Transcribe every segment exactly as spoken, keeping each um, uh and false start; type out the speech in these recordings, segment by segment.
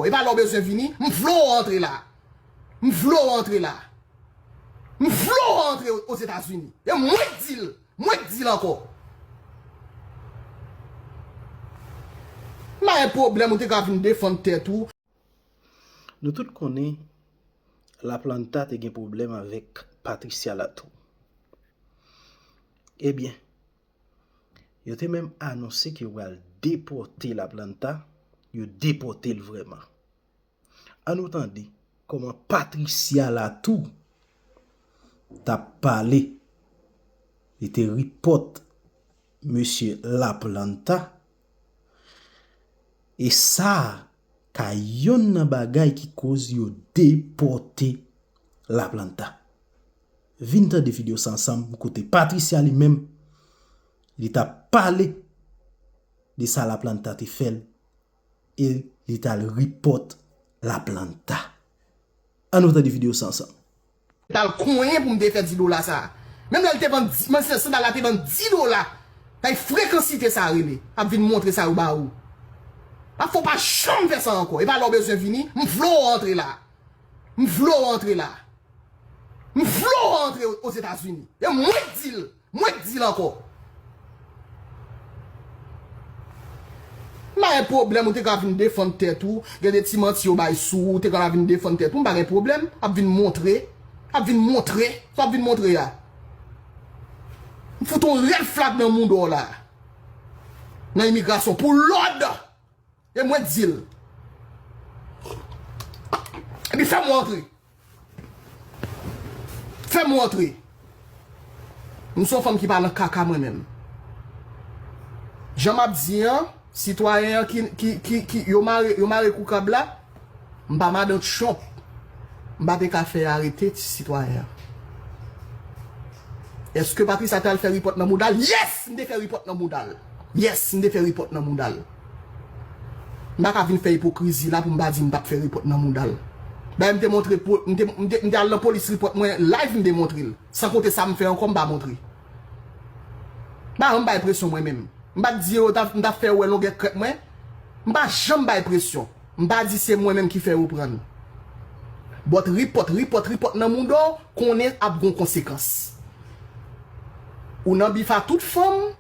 E pa lè w bezwen vini, m vle w antre la. M vle w antre la. M vle w antre Ozetazini. E mwen k di l, mwen k di l ankò. M pa gen pwoblèm, ou te ka vin defann tèt ou. Nou tout konnen Laplanta te gen pwoblèm avèk Patricia Latou. Ebyen, yo te menm anonse ke yo pral depòte Laplanta, yo depòte l vrèman. Ann nou tande kòman Patricia Latou t ap pale. Li te ripòt mesye Laplanta. E sa a ka yonn nan bagay ki koz yo depòte Laplanta. Vin tande videyo sa ansanm kote Patricia li menm, li t ap pale de sa Laplanta te fè l e li t al ripòt Laplanta. Ann nou tande videyo sa ansanm. T al konyen pou m te fè di dola sa. Menm lè l te vann di, men se sandal la te vann di dola. Kay frekansite sa rele. Ap vin montre sa yo ba ou. Ap fè w pa janm fè sa ankò. E pa lè w bezwen vini, m vle w antre la. M vle w antre la. M vle w antre Ozetazini. E mwen k di l. Mwen k di l ankò. M pa gen pwoblèm, ou te ka vin defann tèt ou. Gen de ti manti yo bay sou ou, ou te ka vin defann tèt ou, m pa gen pwoblèm. Ap vin montre. Ap vin montre. Sa w ap vin montre a. M fout on rèd flag nan mouda w la. Nan imigrasyon. Pou lòd. E mwen k di l. Epi fè m antre. Fè m antre. M se yon fanm ki pa nan kaka mwen menm. Jan m ap di an, sitwayen an ki, ki, ki, ki, yo mare, yo mare kou kab la, m pa madan Trump. M pa te ka fè arete ti sitwayen an. Èske Patricia te al fè ripòt nan mouda l? Yes! M te fè ripòt nan mouda l. Yes, m te fè ripòt nan mouda l. M pa ka vin fè ipokrizi la pou m pa di m t ap fè ripòt nan mouda l. Dayè m te montre, po- m te, m te, m te al nan polis ripòt mwen, live m te montre l. San konte sa m fè ankò, m pa montre. M pa janm bay presyon mwen menm. M pa t di yo t ap- m t ap fè yo wè longè krèk mwen. M pa janm bay presyon. M pa di se mwen menm ki fè yo pran l. But ripòt, ripòt, ripòt nan mouda w, konnen ap gon konsekans. Ou nan bif a tout fanm,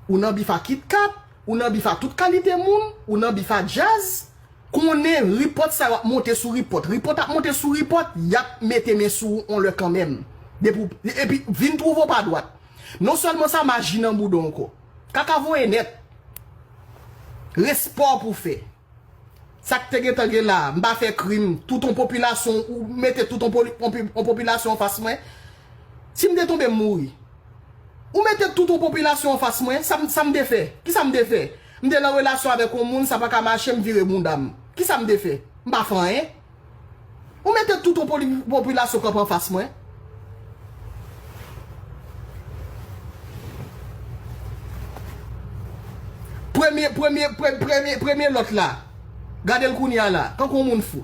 ou nan bif a KitKat, ou nan bif a tout kalite moun, ou nan bif a djaz, konnen ripòt sa yo ap monte sou ripòt. Ripòt ap monte sou ripòt, y ap mete men sou ou on lè kanmenm. Depi w- epi vin twouve w pa dwat. Non sèlman sa, maji nan bouda w ankò. Kaka voye nèt. Respè w pou fè. Sa k te gentan gen la, m pa fè krim, tout on popilasyon, ou mete tout on poli- on pi- on popilasyon anfas mwen. Si m te tonbe, m mouri. Ou mete tout on popilasyon anfas mwen, sa m sa m te fè? Kisa m te fè? M te nan relasyon avèk on moun, sa pa ka mache, m vire bounda m. Kisa m te fè? M pa fè anyen. Ou mete tout on poli- popilasyon kanpe anfas mwen. Premye, premye, pre- premye, premye lòt la. Gade l kounye a la, tankou yon moun fou.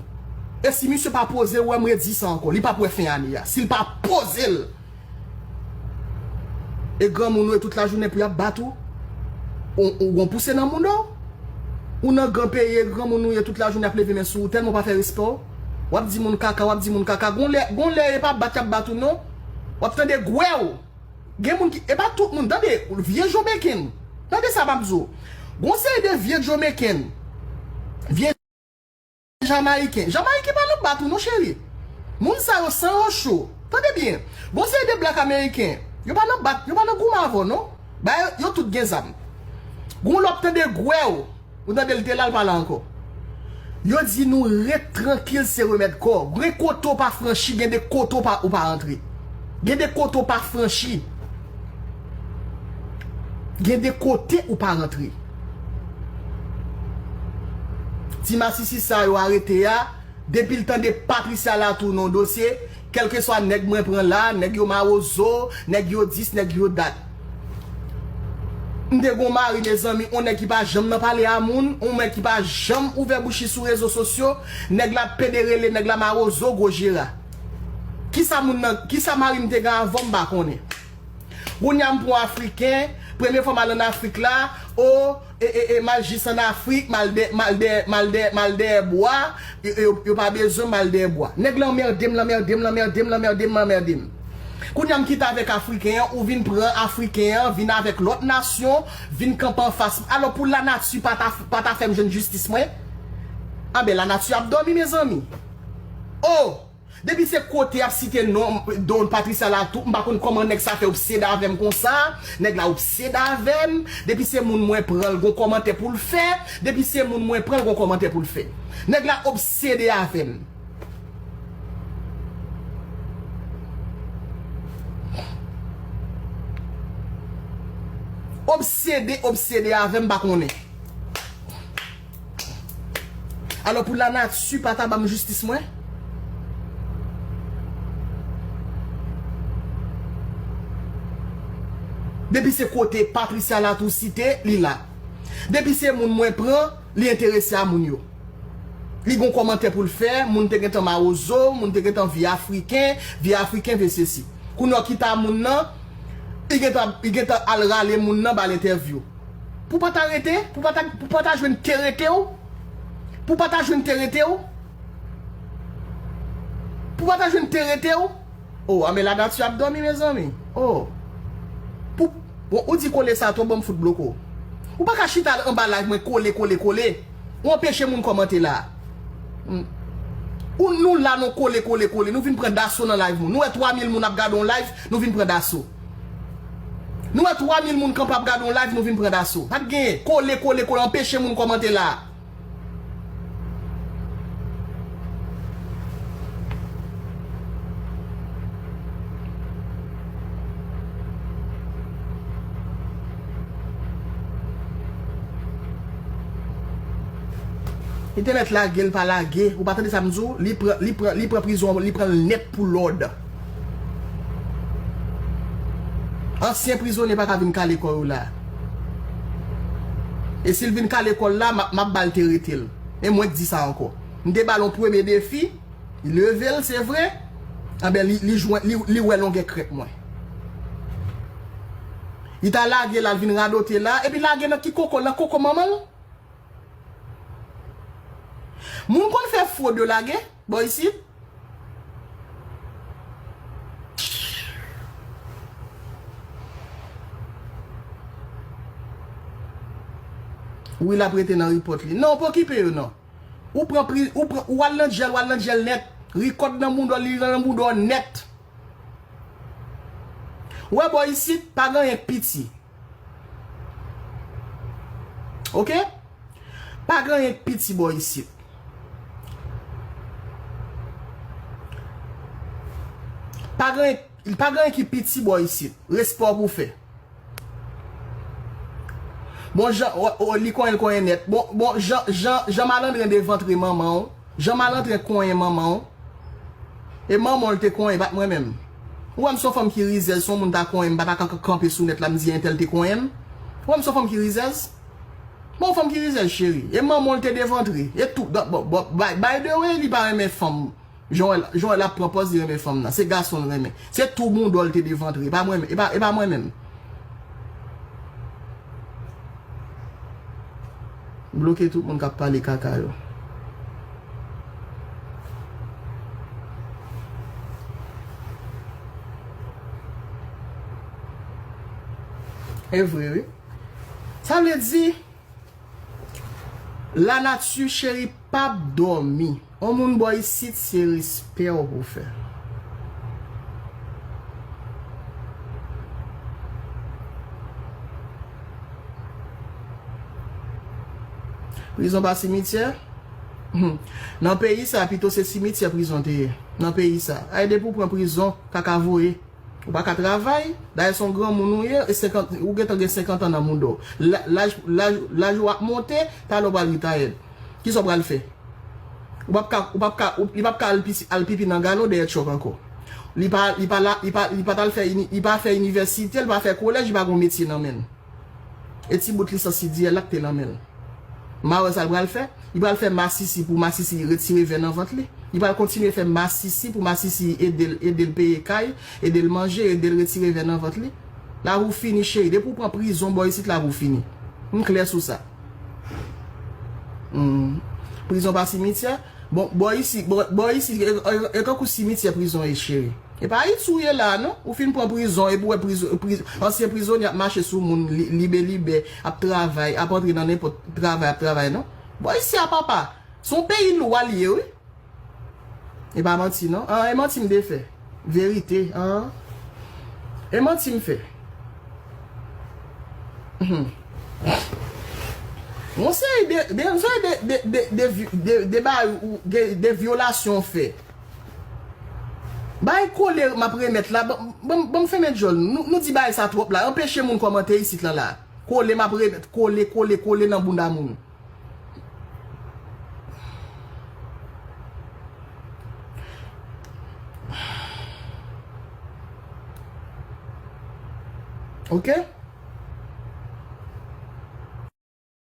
E si misye pa poze l, wè m redi sa ankò. Li p ap wè fen ane a. Si l pa poze l, e granmoun ou ye tout lajounen pou y ap bat ou. Ou, ou gon pouse nan moun ou. Ou nan gran peyi, e granmoun ou ye tout lajounen ap leve men sou ou, tèlman w pa fè respè w. W ap di moun kaka, w ap di moun kaka. Gon lè, gon lè e pa bat y ap bat ou non. W ap tande gwèw. Gen moun ki, e pa tout moun, tande, vye Jomekenn. Tande sa m ap di w. Gon seri de vye Jomekenn. Vye Jamayiken. Jamayiken pa nan bat ou non, cheri. Moun sa yo, san yo cho. Tande byen. Gon seri de blak ameriken. Yo pa nan bat, yo pa nan goumen avè w non. Ba yo, yo tout gen zam. Gon lè w ap tande gwèw. Ou tande l te la, l pa la ankò. Yo di nou ret trankil, se remèd kò. Gen kote w pa franchi, gen de kote w pa, ou pa rantre. Gen de kote w pa franchi. Gen de kote ou pa rantre. Ti masisi sa yo arete a, depi l tande Patricia Latour nan dosye, kèlkeswa nèg mwen pran la, nèg yo mawozo, nèg yo dis, nèg yo dat. M te gon mari, mezanmi, on nèg ki pa janm nan pale a moun, on nèg ki pa janm ouvè bouch li sou rezo sosyo, nèg la pede rele, nèg la mawozo, gwo jera. Kisa moun nan, kisa mari m te gen avan m pa konnen. Kounye a m pran afriken, Premye fwa m al ann Afrik la, o, e, e, e, m al jis ann Afrik, m al dè, m al dè, m al dè, m al dèyè bwa, e, e, yo, yo pa bezwen m al dèyè bwa. Nèg la anmède m, l anmède m, l anmède m, l anmède m, l anmède m. Kounye a m kite avèk Afriken an, ou vin pran Afriken an, vin avèk lòt nasyon, vin kanpe anfas m. Alò pou lanati pa ta, pa ta fè m jwenn jistis mwen? Anben lanati ap dòmi, mezanmi. O! Depi se kote y ap site non Don Patricia Latour, m pa konn kòman nèg sa fè obsede avè m konsa. Nèg la obsede avè m. Depi se moun mwen pran, l gon kòmantè pou l fè. Depi se moun mwen pran, l gon kòmantè pou l fè. Nèg la obsede avè m. Obsede, obsede avè m, m pa konnen. Alò pou lanati pa ta ban m jistis mwen? Depi se kote Patricia Latour site, li la. Depi se moun mwen pran, li enterese a moun yo. Li gon kòmantè pou l fè, moun te gentan mawozo, moun te gentan vye afriken, vye afriken, vye sesi. Kounye a w kite a moun nan, li gentan, li gentan al rale moun nan ba l entèvyou. Pou pa ta rete, pou pa ta, pou pa ta jwenn te rete w, pou pa ta jwenn te rete w, pou pa ta jwenn te rete w. O, anben lanati ap dòmi, mezanmi. O. Pou, bon, ou di kole sa twòp, bon, m fout bloke w. Ou pa ka chita anba live mwen kole, kole, kole. Ou anpeche moun kòmante la. Hmm. Ou nou la nou kole, kole, kole. Nou vin pran daso nan live moun. Nou wè twa mil moun ap gade yon live, nou vin pran daso. Nou wè twa mil moun kanpe ap gade yon live, nou vin pran daso. Pa t genyen. Kole, kole, kole. Anpeche moun kòmante la. Entènèt lage l pa lage, ou pa tande sa m di w? Li pran, li pran, li pran prizon, li pran l nèt pou lòd. Ansyen prizonye pa ka vin kale kò yo la. E si l vin kale kò l la, m ap, m ap ba l te rete l. E mwen k di sa ankò. M te ba l yon premye defi, li leve l, se vre. Anben, li, li jwenn, li, li wè longè krèk mwen. Li ta lage l al vin radote la, epi lage nan ki koko, nan koko manman l? Moun konn fè fwod yo lage bò isit. Wi, l ap rete nan report li. Non, pa okipe yo non. Ou pran pri, ou pran, ou al nan djèl, ou al nan djèl nèt. Rikòd nan mouda w, li nan mouda w nèt. Ou wè bò isit, pa gen anyen k piti. Oke? Pa gen anyen k piti bò isit. Pa gen, pa gen anyen ki piti bò isit. Respè w pou fè. Bon, jan, o, o, li konyen, l konyen nèt. Bon, bon, jan, jan, jan malandren devantre manman w. Jan malandren konyen manman w. E manman w l te konyen, pa t mwen menm. Ou wè m se yon fanm ki rizèz, si yon moun ta konyen m, m pa ta ka kanpe sou nèt la, m di entèl te konyen m. Ou wè m se yon fanm ki rizèz? Bon, yon fanm ki rizèz, cheri. E manman w l te devantre. E tout, bon, bon, by, by the way, li pa renmen fanm. Jan w wè l, jan w wè l ap pran pòz, li renmen fanm nan. Se gason l renmen. Se tou bondòl te devantre. E pa mwen, e pa, e pa mwen menm. Bloke tout moun k ap pale kaka yo. E vre, wi. Sa vle di, lanati cheri p ap dòmi. On moun bò isit, se respè w pou fè. Prizon pa simityè? Hmm. Nan peyi sa, pito se simityè prizon te ye. Nan peyi sa. Ay, depi w pran prizon, kaka voye. Ou pa ka travay, dayè se yon granmoun ou ye, e senkant, ou gentan gen senkant an nan mouda w. La, laj, laj, laj ou ap monte, talè w pral retayèd. Kisa w pral fè? Ou p ap ka, ou p ap ka, ou, li p ap ka al pisi, al pipi nan galon dèyè tchòk ankò. Li pa, li pa la, li pa, li pa t al fè ini-, li pa fè inivèsite, li pa fè kolèj, li pa gon metye nan men l. E ti bout lisans li di a la k te nan men l. M a wè sa l pral fè. Li pral fè masisi pou masisi retire vè nan vant li. Li pral kontinye fè masisi pou masisi ede l, ede l peye kay, ede l manje, ede l retire vè nan vant li. Lavi w fini, cheri. Depi w pran prizon, bò isit, lavi w fini. M klè sou sa. Hmm. Prizon pa simityè. Bon, bò isi, bò, bò isi, e, e, e tankou simityè prizon ye, cheri. E pa Ayiti w ye la, non. Ou fin pran prizon, epi w wè prizon, priz-, ansyen prizonye ap mache sou moun, li-, libe libe, ap travay, ap antre nan nenpòt travay, ap travay, non. Bò isi a papa. Se yon peyi lwa l ye, wi. E pa manti, non. An, e manti m te fè. Verite, an. E manti m fè. Mhm. Yon seri de, de, yon seri de, de, de, de, vi- de, de bagay ou, de, de vyolasyon fè. Bay kole m ap remèt la, ban, ban, ban m fèmen djòl. Nou, nou di bagay sa twòp la. Anpeche moun kòmante isit lan la. Kole m ap remèt, kole, kole, kole nan bounda moun. Ok?